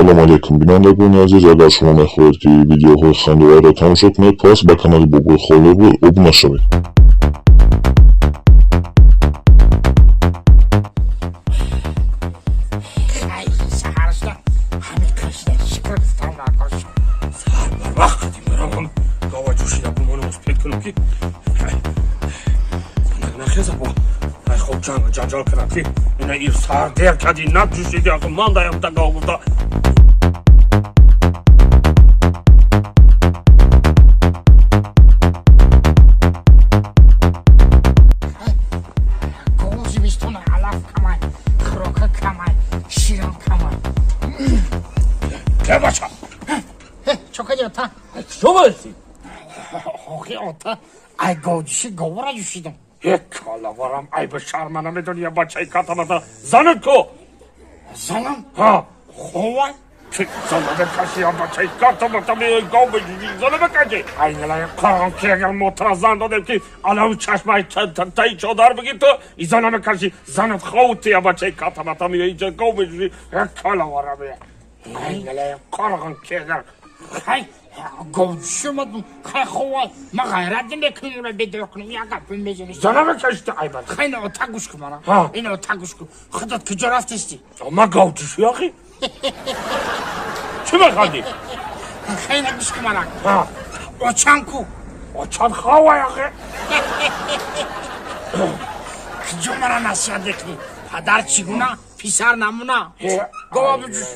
Ассалому алайкум, бинандагони азиз. Агар шумо мехоҳед, ки видеоҳои хандоварро тамошо кунед, пас ба канали Бобои Холлибуд обуна шавед. Хай, саҳаршда ҳамин қишда шукр гуфтам накошам. Саҳар барвақт қадим баравам, гова ҷӯшида бумонам, успеть кунам, ки занак нахеза, бо ай хоб ҷанг ҷанҷол кунам, ки ина ир саҳар дер кади, наҷӯшиди, ахи ман даям та гов гуфта. Гов зимистона алаф камай, хӯрока камай, ширам камай. Ке, бача? Чо кади, ота? Чо боиси? Охи, ота, ай говҷӯши говора ҷӯшидам. Е, калаварам, ай ба шарма намедони, я бачаи катамата, занат ко? Занам? Ҳа. Ховай. Зана бекаши, я бачаи катамата, меои гов беҷӯши, зана бекаши. Ай налай қорғон ки, агар мо тра зан додем, ки алав чашмаи таи чодар бигир, ту и зана мекаши, занат ховти, я бачаи катамата, меои инҷа гов беҷӯши, я калаварам, я ай налай қорғон ки агар. Хай, говҷӯши омадум, хай, ховай, ман ғайрат намекунам, ура бедор кунам, як гапм мезани. Зана бекаши ту, ай бача. Хай, ина ота, гӯш кун мана. Ҳа. Ина, ота, гӯш кун, худат куҷо рафтисти? Ма говҷӯши, ахи, чӣ механдӣ? Хай, ина, гӯш кун мана. Ҳа. Очам ку? Очат ховай, ахи. Куҷо мара насиҳат мекунӣ? Падар чӣ гуна, писар намуна. Гова биҷӯш.